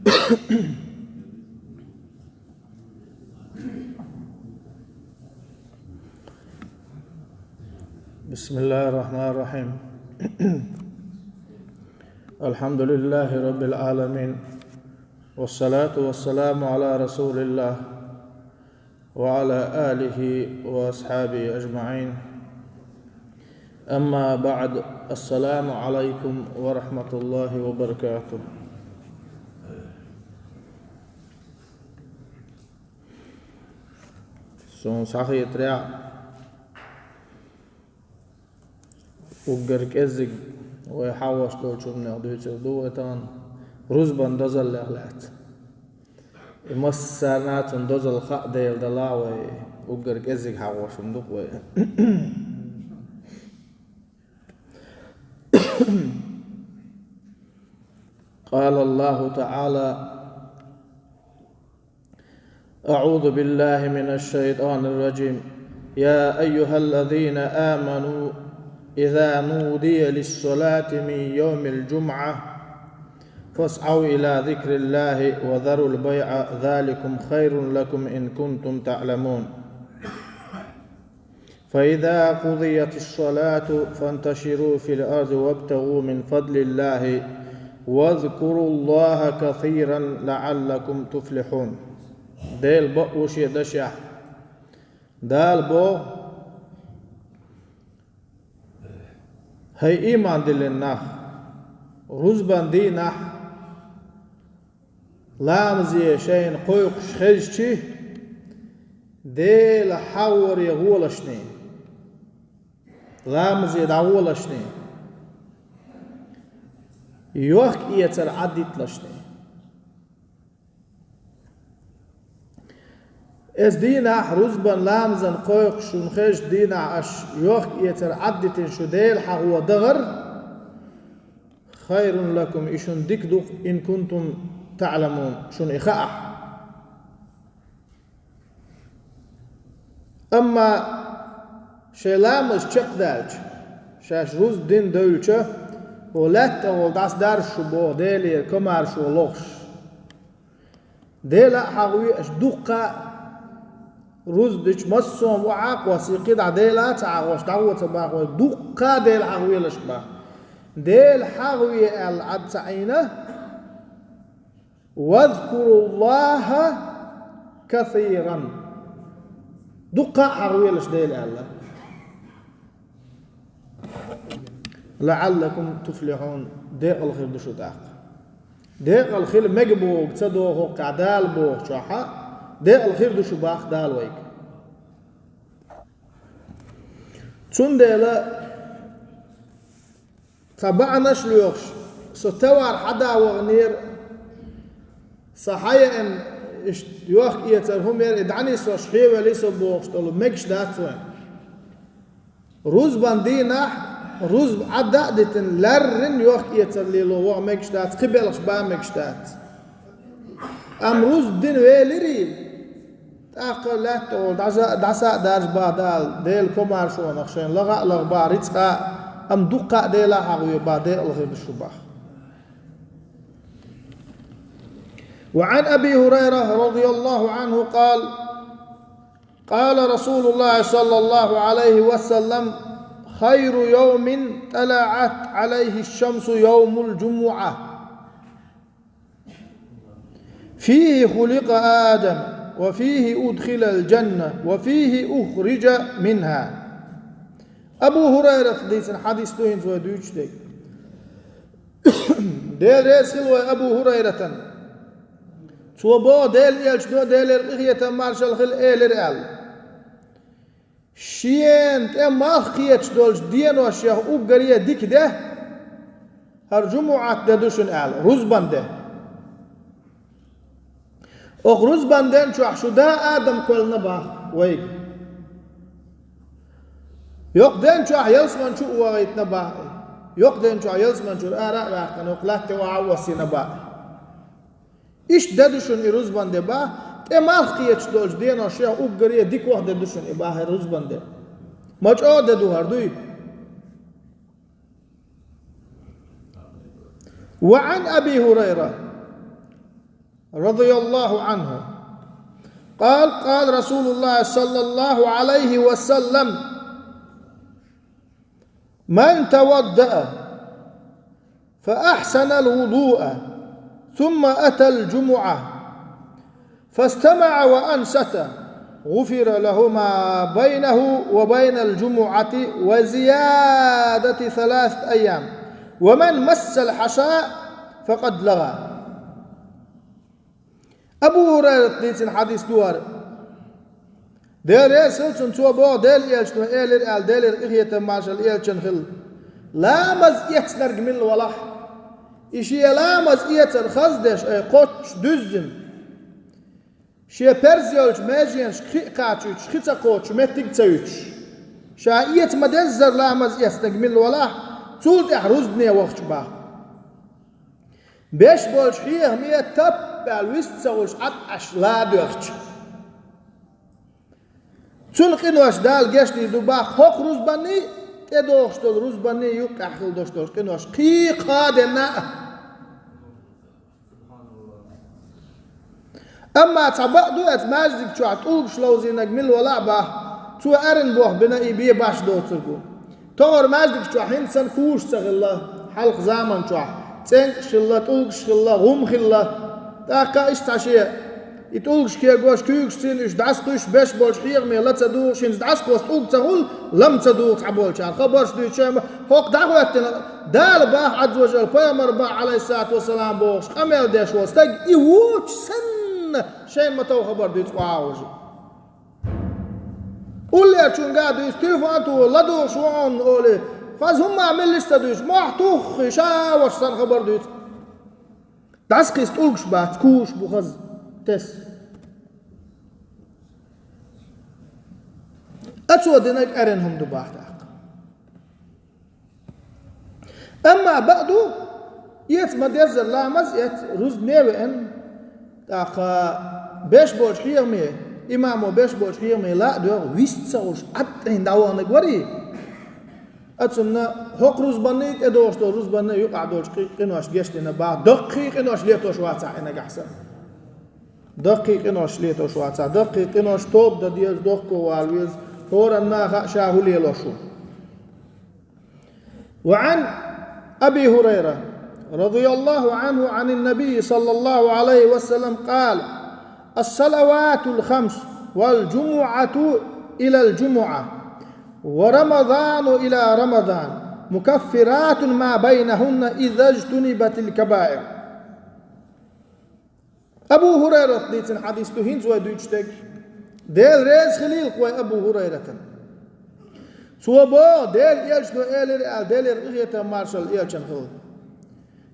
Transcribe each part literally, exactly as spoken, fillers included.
بسم الله الرحمن الرحيم. الحمد لله رب العالمين، والصلاة والسلام على رسول الله وعلى آله وأصحابه أجمعين. أما بعد، السلام عليكم ورحمة الله وبركاته. Суна схьахетарехь, уггар кӀеззиг вай хьахош долчунах дуьйцур ду вай тахана рузбан дозаллех лаьцна. И массарна а цуьнан дозалла хаа Дела далахь, вай уггар кӀеззиг хьахош хӀума ду-кх вай. قال الله تعالى: أعوذ بالله من الشيطان الرجيم. يا أيها الذين آمنوا إذا نودي للصلاة من يوم الجمعة فاسعوا إلى ذكر الله وذروا البيع ذلكم خير لكم إن كنتم تعلمون. فإذا قضيت الصلاة فانتشروا في الأرض وابتغوا من فضل الله واذكروا الله كثيرا لعلكم تفلحون. Делан бакъ ву шен дашехь. Дала боху: «ХӀай ийман диллина нах, рузбан дийнахь ламазе шайна кхойкхуш хезчи, Дела хьахоре гӀолашний, ламазе дӀагӀолашний, йохк-эцар Ӏадиталашний». Эцу дийнахь рузбан ламазан кхойкхуш шуна хезачу дийнахь аша йохк-эцар Ӏаддитина шу Дела хьахо дахар, خير لكم, и шуна дика ду-кх, إن كنتم تعلمون, шуна и хаахь. Амма шайн ламаз чекхдаьлча, шаьш рузба дина девлча, хӀокху лаьтта тӀехула дӀасадаржа шу боху Делера комаьршо лохуш. Дела а хьахаве аша дуккха а, рузба дича массо а охьа а кхоссий, кхидӀа Дела а ца хьахош, дӀагӀо ца бахой, дуккха а Дела хьахавелаш бан. Дела хьахаве аьлла Ӏад ца Ӏийна, واذكروا الله كثيرا. Дуккха а хьахавелаш Дела аьлла. لعلكم تفلحون. Декъала хир ду шу тӀаккха. Декъала хила мега бохург ца догӀу хӀокху Дала бохучохь, декъала хир ду шу боху Дала вайга. Цундела цхьа бахьанаш лоьхуш, со товар хьада ваханера, сан хьаеана, иштта йохк-эцар хӀума яра, и дӀанисош хьевелли со бохуш долу мегаш дац вайн. Рузбан дийнахь рузба Ӏадда а дитина, лаьррина йохк-эцар лело ваха мегаш дац, кхин белхаш бан мегаш дац. Амма рузба дина велирий, тӀаккха лаьтта тӀехула дӀаса-, дӀаса а даржа бан Дала, Делан комаьршонах шайн лаха а лаха бан рицкъа а, амма дуккха а Дела а хьахаве бан декъала хир ду шу боху. وعن أبي هريرة رضي الله عنه قال: قال رسول الله صلى الله عليه وسلم: خير يوم طلعت عليه الشمس يوم الجمعة، فيه خلق آدم، وفيه أدخل الجنة، وفيه أخرج منها. Абу ХӀурайрата дийцина хьадис ду хӀинца вай дуьйцуш дерг. Дела реза хила вай Абу ХӀурайратан. Цо боху, Делан элчано, Делера къинхетам, маршалла хила, элира аьлла: «Шена тӀе малх кхеташ долчу деношех уггаре дика де хӀара жумуӀат де ду шуна», — аьлла, рузбан де. Оха рузбан ден чохь шу да Адам кхоьллина боху вайга. Йоккха ден чохь ялсаман чу а вахийтина боху. Йоккха ден чохь ялсаман чуьра ара а ваьккхина, оха лаьтта тӀе охьа а воссийна боху. Иштта де ду шуна и рузбан де боху, тӀе малх кхеташ долчу деношех уггаре дика ваха де ду шуна и боху рузбан де. Ма чӀогӀа де ду хӀара дуй? وعن أبي هريرة رضي الله عنه قال: قال رسول الله صلى الله عليه وسلم: من توضأ فأحسن الوضوء ثم أتى الجمعة فاستمع وأنصت غفر له ما بينه وبين الجمعة وزيادة ثلاثة أيام، ومن مس الحصى فقد لغى. Абу Хурайрата дийцина хьадис ду хӀара. Дела реза хилва цунна, цо боху, Делан Элчано элира аьлла, Делера къинхетам, маршалла Элчанна хилла: ламаз эцнарг милла валахь, и шен ламаз эцар хаза деш, ай, кхоччуш дуьззина, шен перз йолчу меженашка хи а кхачуьйтуш, хи ца кхочуш, меттиг а ца юьтуш, ша эца ма-деззара ламаз эцнарг милла валахь, цул тӀаьхьа рузбане вахча боху. Беш болчу хьехаме тап-аьлла вист ца хуьлуш Ӏад Ӏаш ладоьгӀча, цуьнан къинош Дала гечдийр ду боху хӀокху рузбанний, тӀедогӀуш долу рузбанний, юккъехь хила долуш долчу къинош кхин а кхаа денна а. Амма цхьа бакъ ду, оцу маьждиг чохь тӀулгаш ловзийнарг милла валахь боху, цо аьррина боху бина и бен баш доцург ву. ТӀаккха маьждиг чохь хӀинца санна куьйгаш ца хилла, хьалха заман чохь цӀенкӀаш хилла, тӀулгаш хилла, гӀум хилла. ТӀаккха иштта цхьа шен и тӀулгаш кегош, куьйгаш цӀена уьш дӀасакхуьйсуш, беш болчу хьехаме ла ца дугӀуш, хӀинца дӀасакхосса тӀулг ца хуьлу, ла ма ца дугӀу цхьаболчара. Хабарш дуьйцуш, шайн хӀокху дӀахӀоьттина, Дала боху Ӏазза ва жалла, пайхамар боху, Ӏалайхиссалату вассалам, бохуш къамел деш волу стаг, и вочу санна, шайна ма-тов хабар дуьйцу охьа а вожий. Уллерчуьнга а дуьйцу, телефон а туху, ладугӀуш ву хьуна олий, хаза хӀумма меллаша а ца дуьйцу, мохь туххий, ша ваша санна хабар дуьйцу. ДӀасакхисса тӀулгаш бац, куьйгаш бу хаза, тесса. Оцо динарг аьррина хӀума ду боху тӀаккха. Амма бакъ ду, эца ма-деззара ламаз эцна, рузбане а веана, тӀаккха беш болчу хьехаме, имамо беш болчу хьехаме ла а доьгӀу, вист ца хуьлуш Ӏад тӀехь дӀаваханарг варий? Оцунна хӀокху рузбанний, тӀедогӀуш долу рузбанна юкъахь долчу къи-, къиношна гечдина боху, даккхий къинош летош вацахь и нагахь санна. Даккхий къинош летош вацахь, даккхий къинош тоба дан деза, дохко вала веза, хӀоранна а хаьа ша хӀун лелош ву. وعن أبي هريرة رضي الله عنه عن النبي صلى الله عليه وسلم قال: الصلوات الخمس والجمعة إلى الجمعة ورمضان إلى رمضان مكفرات ما بينهن إذا اجتنبت الكبائر. Абу Хурайрата дийцина хьадис ду хӀинца вай дуьйцуш дерг. Дела реза хилийла вай Абу Хурайратана. Цо боху, Делан Элчано элира аьлла, Делера къинхетам, маршалла Элчанна хилла.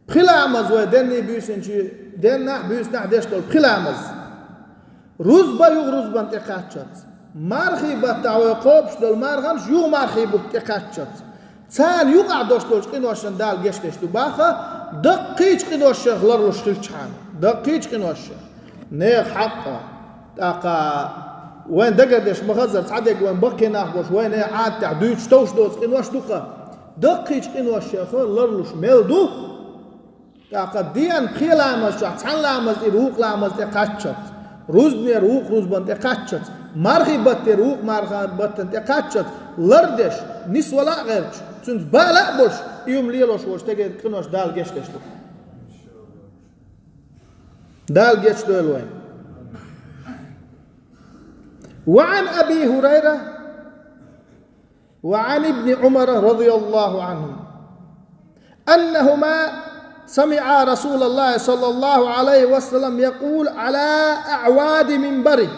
Пхи ламаз вай денний, буьйсанчий, деннахь а, буьйсанахь а деш долу пхи ламаз. Рузба юха рузбана тӀе кхаччалц. Мархий баттахь вай кхобуш долу марханаш юха мархий бутт тӀе кхаччалц. Царна юкъахь долуш долчу къиношна Дала гечдеш ду боху, даккхийчу къиношех ларлуш хилчхьана. Даккхийчу къиношех. Нехан хьакъ а. ТӀаккха вайн дагардеш ма-хаззара, цхьадерг вайн баккхий нах болуш, вайна Ӏадатехь дуьйцуш товш доцу къинош ду-кх. Даккхийчу къиношех ларлуш мел ду. ТӀаккха денна пхи ламаз чохь цхьана ламаз тӀера вукху ламаз тӀе кхаччалц, рузбанера вукху рузбана тӀе кхаччалц, мархий баттера вукху мархий баттана тӀе кхаччалц, лардеш, нисвала а гӀерташ, цуьнца бала а болуш, и хӀума лелош волчу стеган къинош Дала гечдеш ду. Дала гечдойла вайн. وعن أبي هريرة وعن ابن عمر رضي الله عنهم أنهما سمعا رسول الله صلى الله عليه وسلم يقول على أعواد منبره: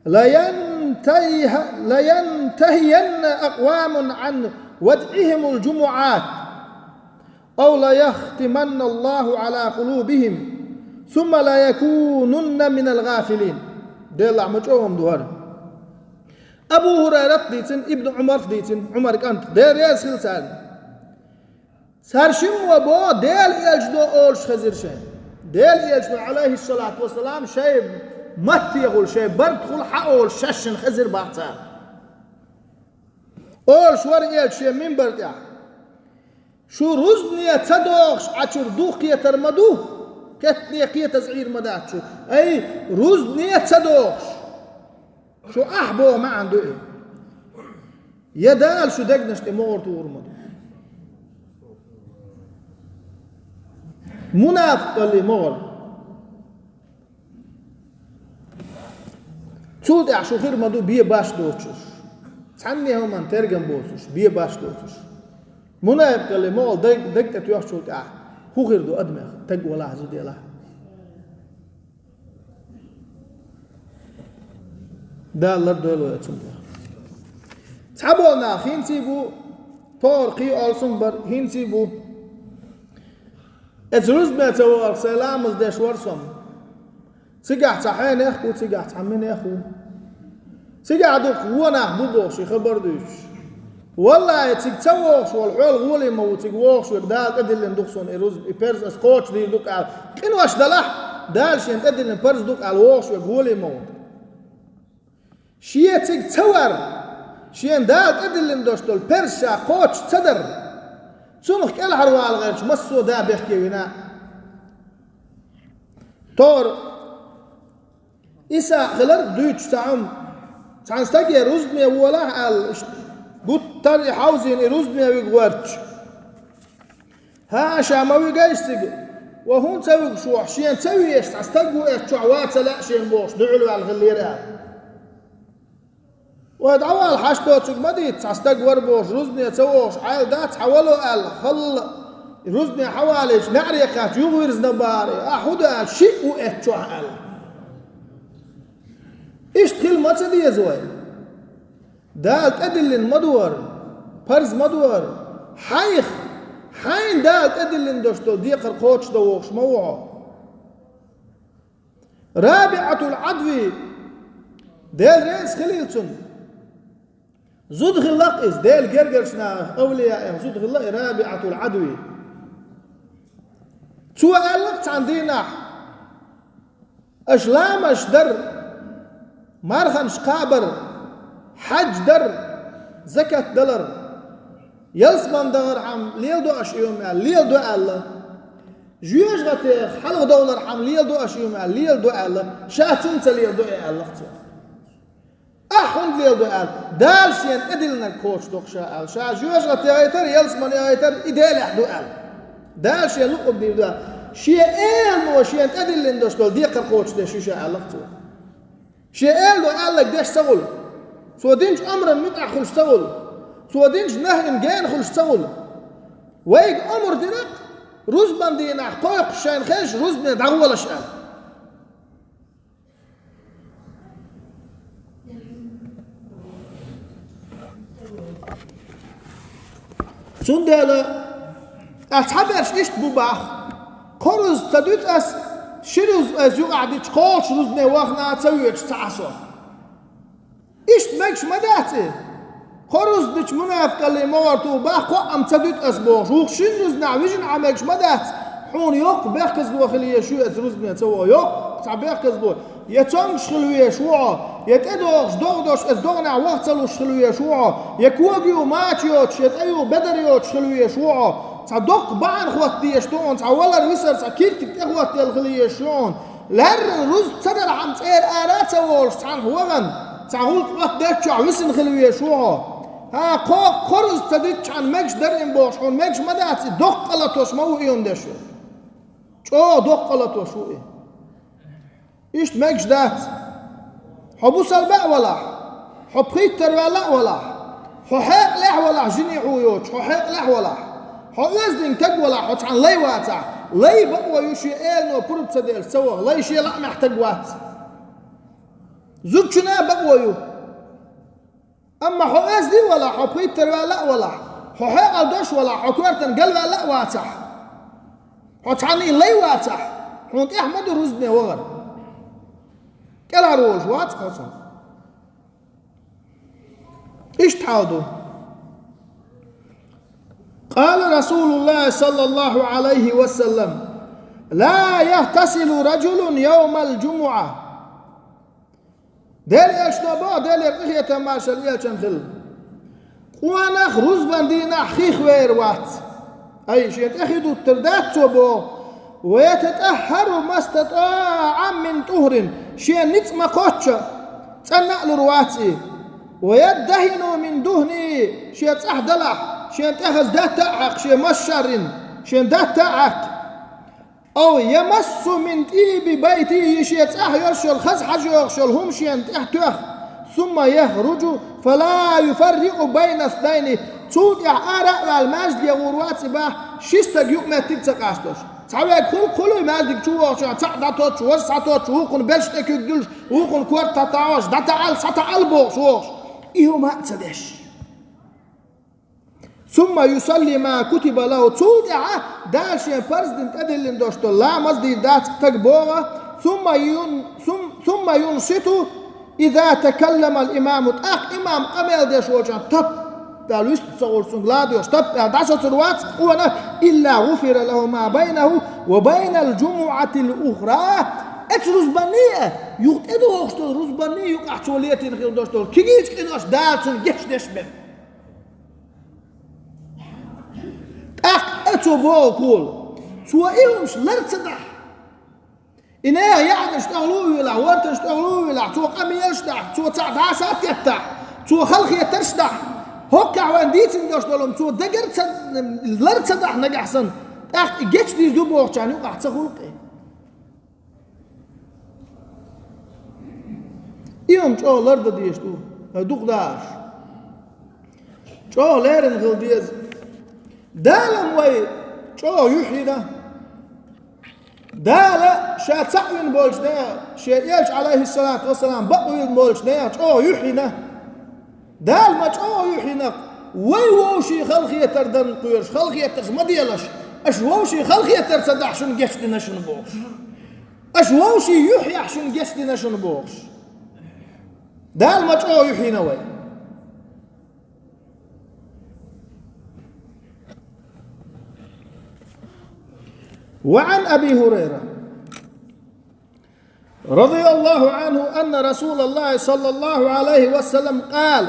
لينتهي-، لينتهين أقوام عن ودعهم الجمعات، أو ليختمن الله على قلوبهم، ثم ليكونن من الغافلين. Делахь ма чӀогӀа ду хӀара. Абу Хурайрат дийцина, Ибн Ӏумарх дийцина, Ӏумар кӀант, Дела реза хила царна. Цара шиммо боху, Делан Элчано олуш хезира шайна. Делан Элчано, Ӏалайхиссалату вассалам, шайн маттехула, шайн бартахула хьан олуш шаьшшинна хезира боху цара. Олуш вара Элча шен минбар тӀехь. Шу рузбане ца догӀуш Ӏачуьра духкхетар ма ду, Кеттане кхетаза Ӏийр ма дац шу. Ай, рузбане ца дохуш, шу ахь боху маьӀна ду и. Я Дала шу дегнаш тӀе могӀар тухур ма ду. Мунафикъалле могӀар. Цул тӀаьхьа шу хир ма ду бен баш доцуш. Цхьанне хӀуманна тергам боцуш, бен баш доцуш. Мунафикъалле могӀал даг, даг тӀе тоьхначул тӀаьхьа хӀун хир ду адамех, таг валахь, зуда ялахь? Дала лардойла вай цунах. Цхьаболу нах хӀинций бу, тохара кхин олсам бар, хӀинций бу. Эца рузбане ца вахарх сайн ламаз деш вара со. Цигахь цхьа хьенех ву, цигахь цхьа минех ву. Цигахь дукха вон нах бу бохуш и хабар дуьйцуш. Валлахьи, цига ца вогӀуш волу хьол гӀоле ма ву, цига вогӀуш верг Дала тӀедиллина ду-кх суна и рузба, и парз ас кхочушдийр ду-кх аьлла. Къинош далахь, Дала шена тӀедиллина парз ду-кх аьлла вогӀуш верг гӀоле ма ву. Шен цига ца вар, шена Дала тӀедиллина долуш долу парз ша кхочуш ца дар, цунах кӀелхьарвала гӀерташ массо а да бехке вина. Тора Иса хилар дуьйцуш цхьа хӀума, цхьана стаге рузбане волахь аьлла, иштта гуттар а и хьовзийна и рузбане вига гӀерташ. ХӀан, ша ма вигайша цига? Ва хӀунда ца вигаш ву хьо, шена ца везаш цхьа стаг ву эцу чохь ван ца лаьа шена бохуш, дуьхьал ваьлла хиллера аьлла. Вай дӀавала хьашт доцург ма дийца, цхьа стаг вара бохуш, рузбане ца вогӀуш, Ӏайла дац хьан вало аьлла, халла, рузбане хьан валийча, неӀаре кхаьчча юхавирзина бахара, ахь хӀун ду аьлла, шиъ ву эцу чохь аьлла. Иштта хила ма ца деза вай. Дала тӀедиллина ма ду хӀара, парз ма ду хӀара. Хьайх, хьайна Дала тӀедиллина долуш долу декхар кхочушдан вогӀуш ма ву хьо. РабиӀатул Ӏадви, Дела реза хилийла цунна. Зуда хилла-кх иза, Делан гергарчу нахах, авлияэх зуда хилла и РабиӀатул Ӏадви. Цо аьлла-кх цхьана дийнахь, аша ламазаш дар, марханаш кхабар, хьаьж дар, закат далар, ялсамане дахархьама леладо аша и хӀума аьлла, леладо аьлла. Жоьжахатех хьалхадовлархьама леладо аша и хӀума аьлла, леладо аьлла, ша цунна ца леладо и аьлла-кх цо. Ахь хӀунда леладо аьлла, Дала шена тӀедиллинарг кхочушдо-кх ша аьлла. Ша жоьжахате яхийтар, ялсамане яхийтар и Делехь ду аьлла. Дала шена луъург дийр ду аьлла. Шен элано шена тӀедиллина долуш долу декхар кхочушдеш ю ша аьлла-кх цо. Шен элано аьлларг деш ца хуьлу. Цо динчу амран муьтӀахь хуьлуш ца хуьлу. Цо динчу нахьин гена хуьлуш ца хуьлу. Вайга амр дира-кх, рузбан дийнахь кхойкхуш шайна хезча, рузбане дӀагӀолаш аьлла. Цундела, ткъа цхьаберш иштта бу боху: «Кхо рузба ца дуьту ас, ши рузба ас юкъахь дича, кхолуш рузбане вахана а ца воьдуш ца Ӏа со». Иштта мегаш ма дац и. Кхо рузба дича мунафикъалле могӀар туху боху, кхоъ-м ца дуьту ас бохуш, вукху шина рузбанехь вижина Ӏа мегаш ма дац. Хьуна йоккха бехказло хила езаш ю эца рузбане ца ваха. Йоккха цхьа бехказло. Я цомгуш хила везаш ву хьо, я тӀедогӀуш, догӀа долуш эца догӀанехь ваха ца луш хила везаш ву хьо, я кога ю мача йоцуш, я тӀе ю бедар йоцуш хила везаш ву хьо. Цхьа доккха бахьана хӀотта дезаш ду хьуна, цхьа валар-висар, цхьа киртиг тӀехӀоттаделла хила езаш ю хьуна. Лаьрран рузба ца дархьама цӀера ара а ца волуш цхьанхьа вахана, цхьа гӀуллакх Ӏоттаделлачохь висина хила везаш ву хьо. ХӀан, кхо, кхо рузба ца дуьтучхьана мегаш дара-м бохуш, хьуна мегаш ма дац, и доккха къа латош ма ву и хӀума деш верг. ЧӀогӀа доккха къа латош ву и. Иштта мегаш дац. Хьо бусалба а валахь, хьо пхийттара ваьлла а валахь, хьо хьекъалехь а валахь, жинехь ву йоцуш, хьо хьекъалехь а валахь, хьо оьздангалла стаг валахь, хьо цхьана лай вацахь, лай бакъо ю шен элано пурба ца делча ца ваха, лай шен лаамехь стаг вац. Зудчунна а бакъо ю. Амма хьо оьзда а валахь, хьо пхийттара ваьлла а валахь, хьо хьекъал долуш а валахь, хьо коьртана галваьлла а вацахь, хьо цхьанний лай вацахь, хьуна тӀехь ма ду рузбане вахар. КӀелхьарволуш вац хьо цунах. Иштта хьал ду. قال رسول الله صلى الله عليه وسلم: لا يغتسل رجل يوم الجمعة. Делан элчано боху, Делера къинхетам, маршалла элчанна хуьлда: къонах рузбан дийнахь хих вер вац. Ай, шен тӀе хи дуттур дац цо боху. ويتطهر ما استطاع من طهر, шен ницкъ ма кхоччу, цӀена а лур вац и. ويدهن من دهنه, шен цӀахь далахь, шен тӀехьа хаза датта а хьакха, шен масса шаррина, шен датта а хьакха. أو يمس من طيب بيته, шен цӀахь йолуш йолу, хаза хьажа йогӀуш йолу хӀума шена тӀехь тоьхна. ثم يخرج فلا يفرق بين اثنين, цул тӀаьхьа ара а ваьлла, маьждиге гӀур вац и боху, ши стаг юкъаметтиг ца къастош. Цхьа верг хуьлу-кх хуьлу маьждиг чу вогӀучохь, цхьаъ дӀатоттуш, важа схьатоттуш, вукхунна белш тӀекуьг дуьллуш, вукхунна корта тӀетаӀош, дӀатаӀал, схьатаӀал бохуш вогӀуш. И хӀума а ца деш. ثم يصلي ما كتب له, цул тӀаьхьа Дала шен парз дина, тӀедиллина долуш долу ламаз дийр дац-кх стага боху. ثم ين-, ثم, ثم ينصت إذا تكلم الإمام, тӀаккха имам къамел деш волчохь тап аьлла, вуьсту ца гӀур цуьнга ладоьгӀуш, тап аьлла дӀасацур вац-кх къона, إلا غفر له ما بينه وبين الجمعة الأخرى. Оцу рузбанний а, юха тӀедогӀуш долу рузбанний юкъахь цо летийна хила долуш долу кегийчу къинош Дала цунна гечдеш бен. ТӀаккха оцо боху-кх, цо и хӀумаш лар ца дахь, и нехан яӀанаш тӀехула а вуьйлахь, вортанаш тӀехула а вуьйлахь, цо къамелаш дахь, цо цхьаъ дӀаса а теттахь, цо халахетарш дахь, хӀоккхахь вайн дийцина долуш долу хӀума цо дагара ца, лар ца дахь нагахь санна, тӀаккха и гечдийр ду бохучарна юкъахь ца хуьлу-кх и. И хӀума чӀогӀа лардан дезаш ду, хӀай дукха дахарш. ЧӀогӀа леррина хила деза. Дала-м вай чӀогӀа юьхь йина. Дала Ша цхьаъ вина болчу нехан, Шен Элча, Ӏалайхиссалату вассалам, бакъвина болчу нехан чӀогӀа юьхь йина. Дала ма чӀогӀа юьхь йина-кх, вай вовшийн халахетар дан кхоьруш, халахетарш ма делаш, аша вовшийн халахетар ца дахь, шуна гечдина шуна бохуш. Аша вовшийн юьхь яхь, шуна гечдина шуна бохуш. Дала ма чӀогӀа юьхь йина вай. وعن أبي هريرة رضي الله عنه أن رسول الله صلى الله عليه وسلم قال: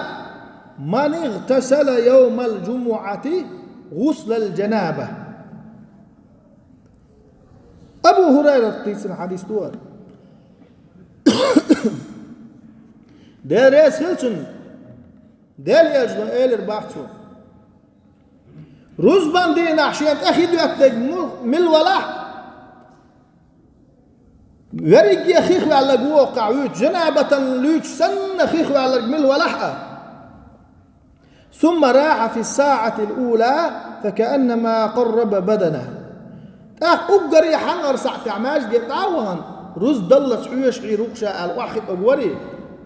من اغتسل يوم الجمعة غسل الجنابة. Абу Хурайрата дийцина хьадис ду хӀара. Дела реза хила цунна. Дела Элчано элира боху цо: рузбан дийнахь шена тӀе хи доьттинарг му-, мила валахь а, верриге хих ваьлларг ву оккхахь вуьйцу, жанабатан луьйчу санна хих ваьлларг мила валахь а. ثم راح في الساعة الأولى فكأنما قرب بدنه. ТӀаккха уггаре хьалхара сахьтехь маьждиге дӀа а вахана, рузба даллалц хьоьжуш Ӏийр ву-кх ша аьлла, охьахиънарг вара,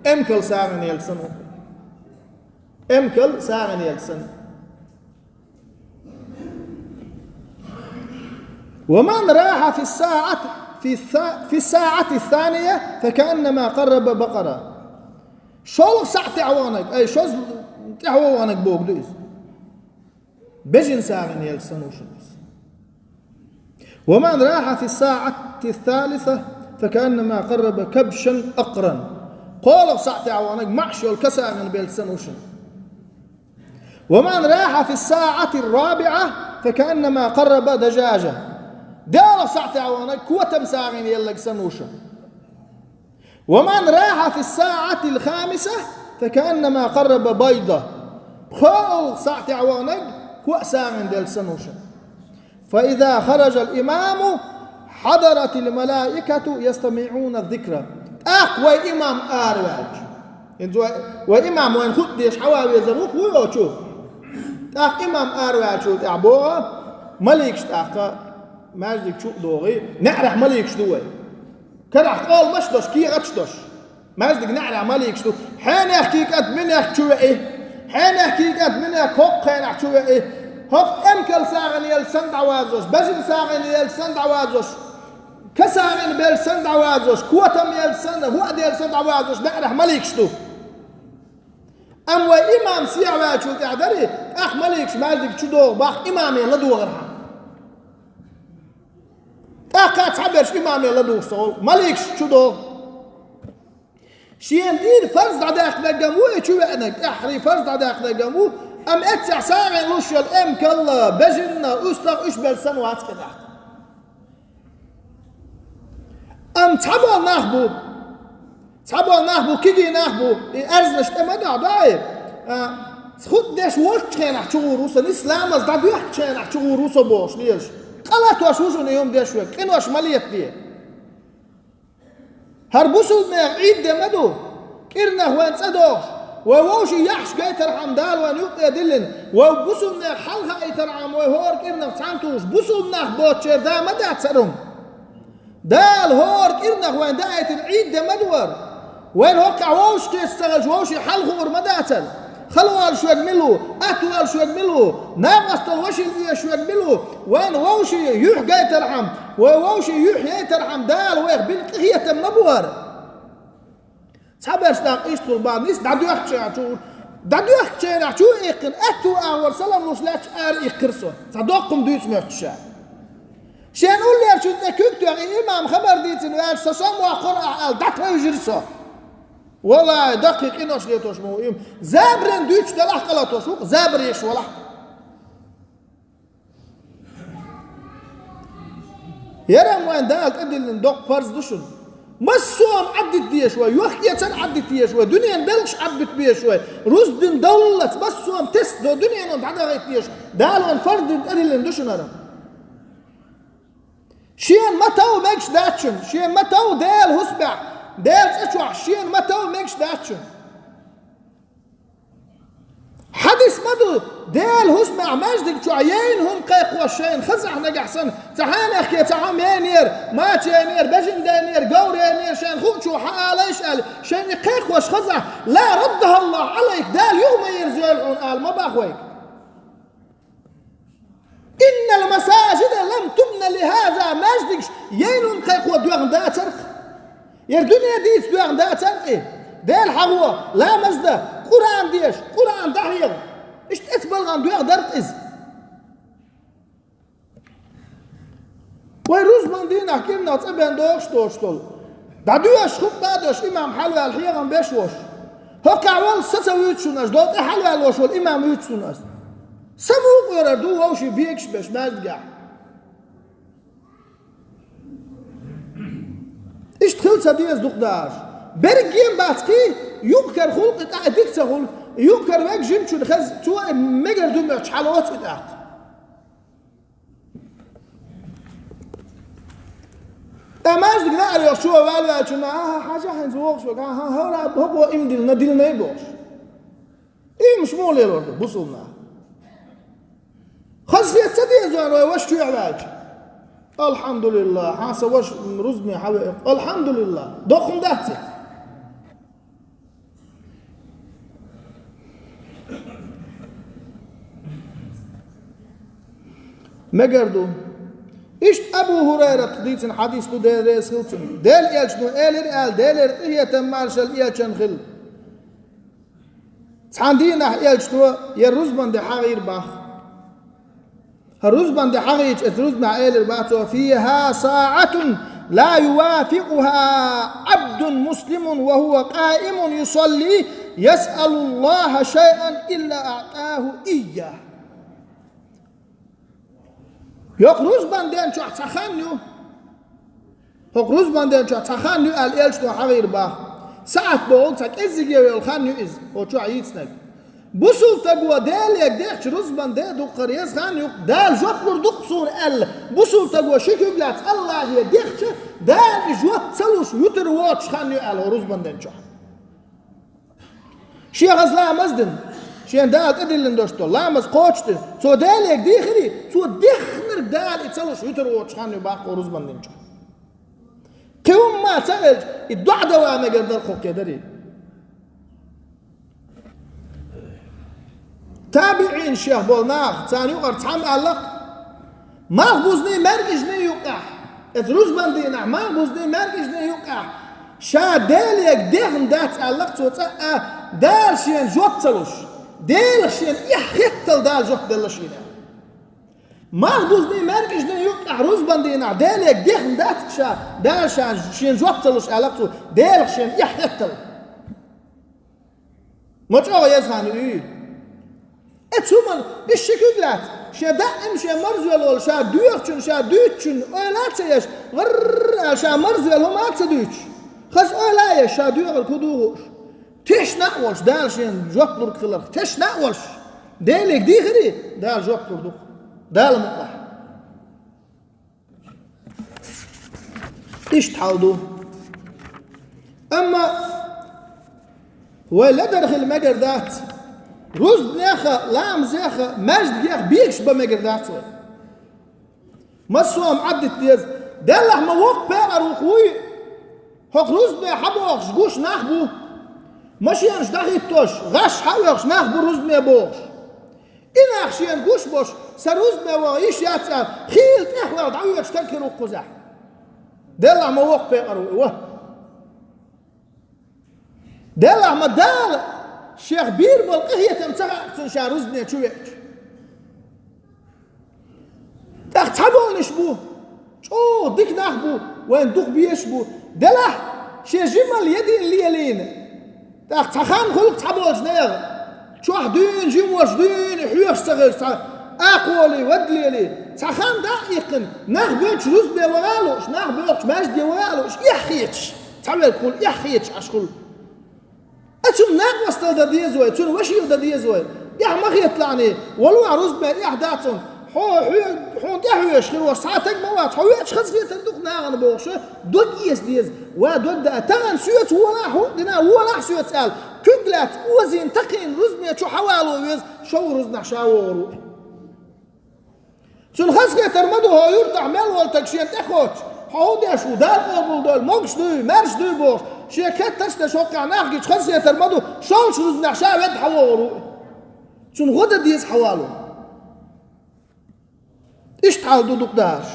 эмкал сагӀина елла санна ву-кх. Эмкал сагӀина елла санна. ومن راح في الساعة، في الثا-، في الساعة الثانية فكأنما قرب بقرة. ШолгӀа сахьтехь ваханарг, ай, шозза тӀаьхьо ваханарг бохург ду иза. Бежана сагӀина елла санна ву шуна иза. ومن راح في الساعة الثالثة فكأنما قرب كبشا أقرن. КхоалгӀа сахьтехь ваханарг маӀаш йолу ка сагӀина белла санна ву шуна. ومن راح في الساعة الرابعة فكأنما قرب دجاجة. ДоьалгӀа сахьтехь ваханарг котам сагӀина елларг санна ву шуна. ومن راح في الساعة الخامسة فكأنما قرب بيضة. ПхоьалгӀа сахьтехь ваханарг коа сагӀина делла санна ву шуна. فإذا خرج الإمام حضرت الملائكة يستمعون الذكر. ТӀаккха вай имам араваьлча. ХӀинца вай, вай имам вайна хутба деш хьава везар ву-кх вуй оцу чу. ТӀаккха имам араваьллачул тӀаьхьа боху, маликаш тӀаккха маьждиг чу а догӀий, неӀарехь маликаш ду вай. Карахь къоламаш а деш, кехаташ а деш. Маьждиг неӀарехь маликаш ду. Хьенех кийкӀат минех чу веи. Хьенех кийкӀат минех хӀокху хенахь чу веи. ХӀокху эмкал сагӀина елла санна дӀавазош, бежана сагӀина елла санна дӀавазош, ка сагӀина белла санна дӀавазош, котам елла санна, хӀоа делла санна дӀавазош неӀарехь маликаш ду. Амма вай имам сехьаваьллачул тӀаьхьа дарий, тӀаккха маликаш маьждиг чу догӀу боху имаме ладогӀархьама. ТӀаккха цхьаберш имаме ладугӀуш ца волу, маликаш чу догӀу. Шена тӀера фарз дӀадаьккхинарг-м ву и чу веанарг, тӀаьххьарий фарз дӀадаьккхинарг-м ву, амма эццехь сагӀина луш йолу эмкал а, бежана а, уьстагӀ а уьш белла санна вац-кх и тӀаккха. Цхьаболу нах бу. Цхьаболу нах бу, кегий нах бу. И аьрзнаш тӀе ма дохьу, дохьий. А, хӀуъа деш волчу хенахь чугӀур ву со, нис ламаз дӀадоьхкучу хенахь чугӀур ву со бохуш лелаш. Къа латош ву шуна и хӀума деш верг, къинош ма летаде. ХӀара бусулбанех Ӏийд де ма ду. КӀирнах вайн цӀа дохуш, вай вовшийн яххьаш гайтархьама Дала вайн юккъе диллина, вай бусулбанех хьалхаийтархьама вай хӀора кӀирнах цхьаьна тухуш, бусулба нах боцучеран да ма дац хӀара хӀума. Дала хӀора кӀирнах вайн даийтина Ӏийд де ма ду хӀара. Вайн хӀокхахь вовшахкхеташ ца хилча, вовшийн хьал хуур ма дацара. Хала волуш верг мила ву, атта волуш верг мила ву, накъосталла вашина оьшуш верг мила ву, вайн вовшийн юьхь гайтархьама, вай вовшийн юьхь яйтархьама Дала вайх бина къинхетам ма бу хӀара. Цхьаберш даккха иштта хуьлу бахьана, нис дӀадоьхкучу хенахь чу, дӀадоьхкучу хенахь чу а иккхина, аьтту агӀор салам луш лаьтташ ара иккхира со, цхьа доккха хӀума дуьйцу моьттуш ша. Шен уллерачун тӀе куьг тоьхна, и имам хабар дийцина ваьлча, со сом воккхур ахь аьлла, дӀатевжира со. Валлахьи, даккхий къинош летош ма ву и. Забаран дуьйцуш далахь къа латош ву-кх, забар еш валахь. Ярам вайн Дала тӀедиллина доккха парз ду шуна. Массо а Ӏаддита дезаш вай, йохк-эцар Ӏаддита езаш вай, дуьненан белхаш Ӏадбита безаш вай, рузбан довллалц массо а тесна до дуьнено дӀадахийта дезаш, Дала вайн фарз дина тӀедиллина ду шуна хӀара. Шена ма тов мегаш дац шуна, шена ма тов Делан хӀусамехь, Делан цӀа чохь шена ма тов мегаш дац шуна. Хьадис ма ду, Делан хӀусамехь маьждиг чохь яйна хӀума кхайкхош шайна хазахь нагахь санна, цхьа хьенехке цхьа хьо менера, мача енера, бежана денера, говр енера, шайна хуучо хьан алайша аьлла, шайна и кхайкхош хазахь, ла раддахӀаллахӀу Ӏалайк, Дала юха ма ерзайойла хьуна ала ма боху вайга. Иннал масажида лам тубна ли хӀаза, маьждигаш яйна хӀума кхайкхо доьгӀна дацара-кх. Яра дуьне дийца доьгӀна дацара-кх и. Дела хьахо, ламаз дан, Къуръан деша, Къуръан дӀахьеха. Иштта эцу балгӀан доьгӀна дара-кх иза. Вай рузбан дийнахь кӀирнах цӀа бен догӀуш доцуш долу. ДӀадоьшуш хутба а деш, имам хьалаваьлла хьехам беш волуш. ХӀокхахь волу са ца вуьйцу шуна аш, долу тӀе хьалаваьлла волуш волу имам вуьйцу шуна аш. Са муха къорар ду вовшийн бегаш беш маьждигехь? Иштта хила ца деза дукха дахарш. Берриге а бац кхин, юкъ-кара хуьлу-кх и тӀаккха, дика ца хуьлу, юкъ-кара вега жимачунна хеза, цо и мегар ду моьттуш хьалоцу и тӀаккха. Ткъа маьждиг лаьара йолуш чу ваьлла ваьллачунна, ахьа, хьажа хӀинца вогӀуш вега, ахьа, хӀора хӀокхо иман диллина, диллинай бохуш. Имамаш муха лелор ду, бусулба нах? Хазахета ца деза вай ваша чоьхьа ваьлча? АлхьамдулиллахӀ, хьан сан ваша рузбане хьавеа. АлхьамдулиллахӀ. Доккха хӀума дац и? Мегар ду. Иштта Абу ХӀурайрата дийцина хьадис ду, Дела реза хила цунна. Делан элчано элира аьлла, Делера къинхетам, маршалла элчанна хила. Цхьана дийнахь элчано я рузбан де хьагӀийра боху. ХӀара рузбан де хьагӀийча, эцу рузбанехь элира боху цо: «Фиха саӀатун ла ювафикъуха Ӏабдун муслимун ва хӀува къаимун юсалли, ясъалуллахӀа шайъан илла аӀтахӀу ийяхӀ». ХӀокху рузбан ден чохь цхьа хан ю. ХӀокху рузбан ден чохь цхьа хан ю аьлла, элчано хьагӀийра боху. СаӀат бохург цхьа кӀеззиге йолу хан ю иза, оцу чохь йийцинарг. Бусулба стаго Деле дехча, рузбан де дуккха еза хан ю-кх, Дала жоп лур ду-кх суна аьлла, бусулба стаго ши куьг лаьцна АллахӀе дехча, Дала и жоп ца луш вуьтур воцуш хан ю аьлла хӀокху рузбан ден чохь. Шен хаза ламаз дина, шен Дала тӀедиллина долуш долу ламаз кхочушдина, цо Деле дийхира, цо дехнарг Дала и ца луш вуьтур воцуш хан ю боху хӀокху рузбан ден чохь. Кхин хӀумма ца хилча, и доӀа дан ван мегар дара хӀокху кхин дарий. ТабиӀинех болу нах, царна юкъара цхьамма аьлла-кх: «Малхбузний, маьркӀажний юккъехь». Эцу рузбан дийнахь малхбузний, маьркӀажний юккъехь ша Деле дехна дац аьлла-кх цо цкъа а, Дала шена жоп ца луш, Делах шена эхь хеттал Дала жоп делла шена. Малхбузний, маьркӀажний юккъехь рузбан дийнахь Деле дехна дац ша, Дала ша шена жоп ца луш аьлла-кх цо, Делах шена эхь хеттал. Ма чӀогӀа еза хан ю и. Э, цу ман, из ши куьг лаьцна, шен даим шен марзоьл волу, ша доьхучун, ша дуьйцучун ойла а ца еш, гӀарр аьлла, ша марзоьл хӀума а ца дуьйцуш, хаза ойла а еш, ша доьхург хӀун ду хууш. Тешна а волуш, Дала шена жоп лург хиларх, тешна а волуш, Деле дехира, Дала жоп лур ду-кх. Дала мукъ лахь. Иштта хьал ду. Амма вай ледара хила мегар дац, рузбанех а, ламазех а, маьждигех а бегаш бан мегар дац вай. Массо а хӀума Ӏаддита деза. Деллахь, ма воккха пекъар ву-кх вуй, хӀокху рузбане хьабохуш гуш нах бу. Машенаш дӀахӀиттош, гӀаш хьаоьхуш нах бу рузбане бохуш. И нах шена гуш болуш, сан рузбане ваха йиш яц аьлла, хийла тӀехвала дӀавоьдуш стаг хир ву-кх кхузахь. Деллахь, ма воккха пекъар ву и, ва. Деллахь, ма Дала шех бийр болу къинхетам ца хаьа цунна ша рузбане чу веача. ТӀаккха цхьаболнаш бу, чӀогӀа дика нах бу, вайна дукха безаш бу. Делахь, шен жималла едина лелийна. ТӀаккха цхьа хан хуьлу-кх цхьаболчу нехан, чохь дуьйна, жима волуш дуьйна, хьоьхуш ца хилча, цхьа акхолий, вадалелий, цхьа хан дӀа а иккхина, нах боьдуш рузбане ваха а лууш, нах боьхучу маьждиге ваха а лууш, эхь хеташ, цхьаверг хуьлу, эхь хеташ Ӏаш хуьлу. Ткъа цунна накъосталла дан деза вай, цунна вашийла дан деза вай. Эхь ма хеталахь, валлахӀи, рузбане эхь дац хьуна. Хьо, хьо, хьуна тӀехьоьжуш хир волуш цхьа а стаг ма вац, хьо веача хазахетар ду-кх нахана бохуш, дог эца деза. Ва дог дан, тахана соьца волахь, хӀуъа дина, волахь соьца аьлла, куьг лаьцна озийна, такхийна рузбане чу хьавало веза, шовра рузбанехь ша вогӀур ву. Цунна хазахетар ма ду, хьо юьртахь мел волу стаг шена тӀекхоччуш, хьо хӀун деш ву, Дала къобалдойла, могуш дуй, маьрша дуй бохуш, шен кетташ а деш хӀокхехь нах гича хазахетар ма ду, шовзткъа рузбанехь ша ведда хьавогӀур ву. Цунна гӀо дан деза хьавало. Иштта хьал ду дукха дахарш.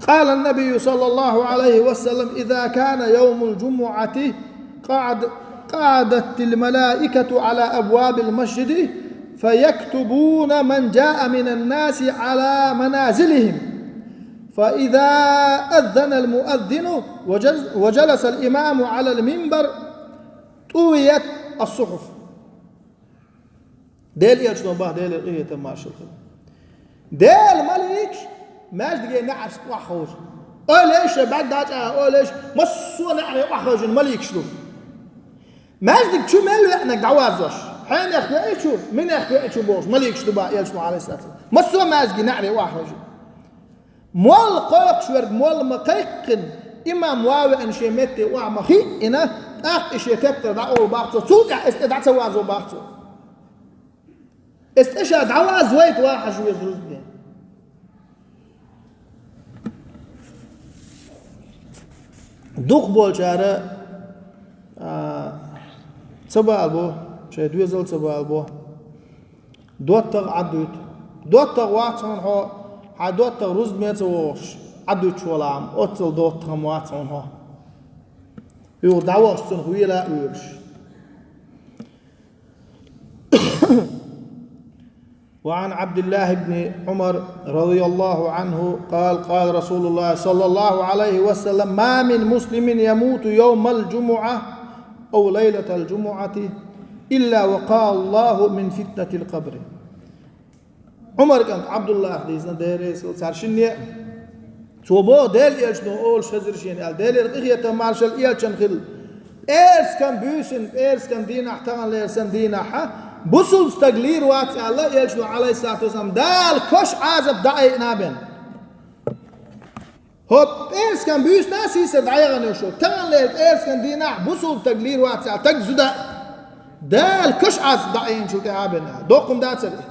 قال النبي صلى الله عليه وسلم: إذا كان يوم الجمعة قعد-، قعدت الملائكة على أبواب المسجد فيكتبون من جاء من الناس على منازلهم، فإذا أذن المؤذن وجز-، وجلس الإمام على المنبر طويت الصحف. Делан элчано боху, Делера къинхетам, маршалла хила. Делан маликаш маьждиге неӀарш охьахевшина. Ойла еш, шайн бӀаьрг дӀачӀагӀа, ойла еш, массо а неӀаре охьахевшина маликаш ду. Маьждиг чу мел веанарг дӀавазош, хьенех веачу, минех веачу бохуш, маликаш ду боху элчано, Ӏалайхиссалату вассалам. Массо а маьждиге неӀаре охьахевшина. Молла кхойкхуш верг молла ма кхайкхина, имам ван веана шен метте охьа ма хиъна, тӀаккха и шен тептар дӀаолу боху цо, цул тӀаьхьа иза тӀе дӀа ца вазо боху цо. Иза тӀе ша дӀавазавайта ван хьажа веза рузбане. Дукхахболчара, а, ца баалабо, шайн доьзал ца баалабо. ДоттагӀа Ӏаддуьйту. ДоттагӀа вац хьуна хьо, хьайн доттагӀа рузбане ца вогӀуш, Ӏаддуьтуш валахь-м, оццул доттагӀа-м вац хьуна хьо. Юха дӀавахча цунах вела а воьлуш. وعن عبد الله بن عمر رضي الله عنه قال: قال رسول الله صلى الله عليه وسلم: ما من مسلم يموت يوم الجمعة أو ليلة الجمعة إلا وقاه الله من فتنة القبر. Ӏумар кӀанта Ӏабдуллах дийцина, Дела реза хуьлда царна шинна а. Цо боху, Делан элчано олуш хезира шена аьлла, Делера къинхетам, маршалла элчанна хила. ПӀераскан буьйсанна, пӀераскан дийнахь, таханлерсан дийнахь, бусулба стаг лийр вац аьлла, элчано, Ӏалайхиссалату вассалам, Дала кошан Ӏазап дӀаайъина бен. ХӀокху пӀераскан буьйсанна а сийсара дӀаяхана йолуш, таханлера пӀераскан дийнахь бусулба стаг лийр вац аьлла, стаг зуда а, Дала кошан Ӏазап дӀаайъинчул тӀаьхьа а бен аьлла. Доккха хӀума дац хӀара?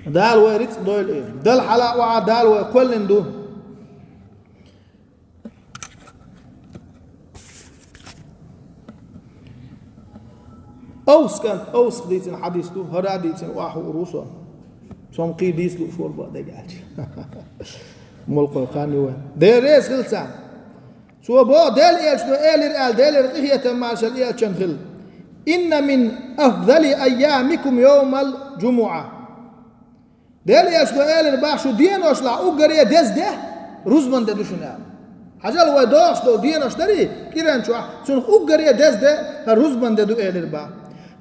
Дала вай рицкъ дойла и. Дала хьала а охьа Дала вай кхоьллина ду. Овс кӀант, Овсах дийцина хьадис ду, хӀара а дийцина охьахуур ву со. Цомгий дийца лууш вара бан дага аьлча. Молхой хан ю вайн. Дела реза хила царна. Цо боху, Делан элчано элира аьлла, Делера къинхетам, маршалла элчанна хила: إن من أفضل أيامكم يوم الجمعة. Делан элчано элира боху, шун деношлахь уггаре деза де рузбан де ду шуна аьлла. Хьажал, вай дохуш долу денош дарий, кӀиран чохь, цунах уггаре деза де хӀара рузбан де ду, элира бах.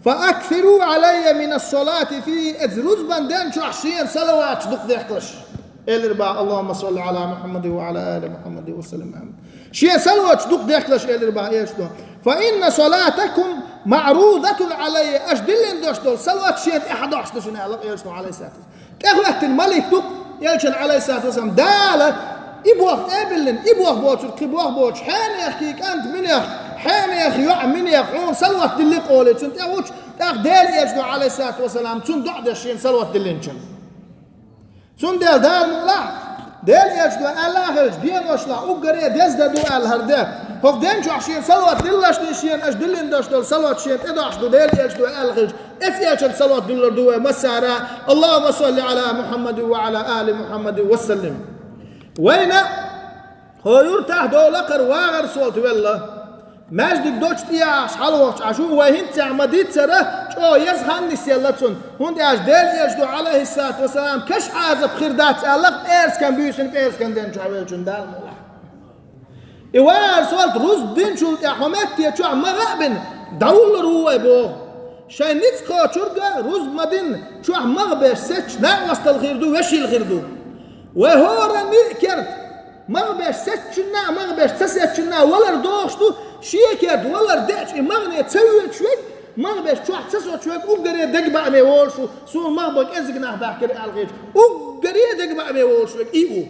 «فأكثروا علي من الصلاة فيه», эцу рузбан ден чохь шена салаваташ дукха дехкалаш, элира бах. «اللهم صل على محمد وعلى آل محمد وسلم، آمين». Шена салаваташ дукха дехкалаш, элира бах Элчано. «فإن صلاتكم معروضة علي», аша диллина долуш долу салават шена тӀе хьадохьуш ду шуна, аьлла Элчано, Ӏалайхиссалату вассалам. ТӀехӀоьттина малик ду-кх Элчанна, Ӏалайхиссалату вассалам, Дала и болх тӀе а биллина, и болх боцург кхин болх боцуш, хьенех кхин кӀант минех, хьенех йоӀ минех, хьуна салават диллина олий, цунна тӀе гӀуттуш, тӀаккха Делан Элчано, Ӏалайхиссалату вассалам, цунна доӀа деш шена салават диллинчун. Цундела Дала мукъалахь, Делан Элчано аьлла а хилча, деношлахь уггаре деза де ду аьлла хӀара де. ХӀокху ден чохь шена салават диллалаш дий шена, аша диллина долуш долу салават шена тӀедохьуш ду Делан Элчано аьлла хилча, эцу Элчанна салават диллар ду вай массара а. «اللهم صل على محمد وعلى آل محمد وسلم». Вайна хӀо юртахь долу лакхара вагӀар солта велла. Маьждиг долчу тӀехьа хьалавахча Ӏаш ву, вай хӀинццехь ма-дийццара, чӀогӀа еза хан нисъелла цунна, хӀунда аьлча Делан Элчано, Ӏалайхиссалату вассалам, каш Ӏазап хир дац аьлла-кх, пӀераскан буьйсина, пӀераскан ден чохь веллачунна, Дала мукъалахь. И вагӀар солта рузба динчул тӀаьхьа хӀун метте чохь магӀа а бина, дӀавуллур ву вай боху. Шайн ницкъ кхочург а рузба ма-динна, чохь магӀа беш сецча, накъосталла хир ду, вешилла хир ду. Вай хӀоранна а керта, магӀа беш сецчунна а, магӀа беш ца сецчунна а валар догӀуш ду, шен керта валар деача, и магӀане ца воьдуш верг, магӀа беш чохь ца соцуш верг уггаре дегабааме волуш ву, суна магӀа бан кӀезиг нах баьхкира аьлла хеташ, уггаре дегабааме волуш верг и ву.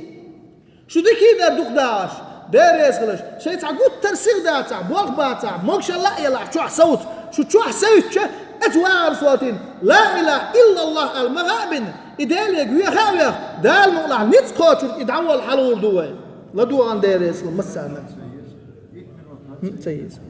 Шу дика а дар дукха дахьаш, Дела реза хуьлуш, шайн цхьа гуттар а сиха дацахь, болх бацахь, могушалла а елахь, чохь совца, шу чохь совцча, оцу вагӀар солтийн «Ла илахӀа иллаллахӀ» аьлла магӀа а бина, и Деле веха а веха, Дала мукъалахь ницкъ кхочург и дӀаволла хьалавур ду вай. ЛадогӀан Дела реза хуьлда массарна. ХӀун ца еза?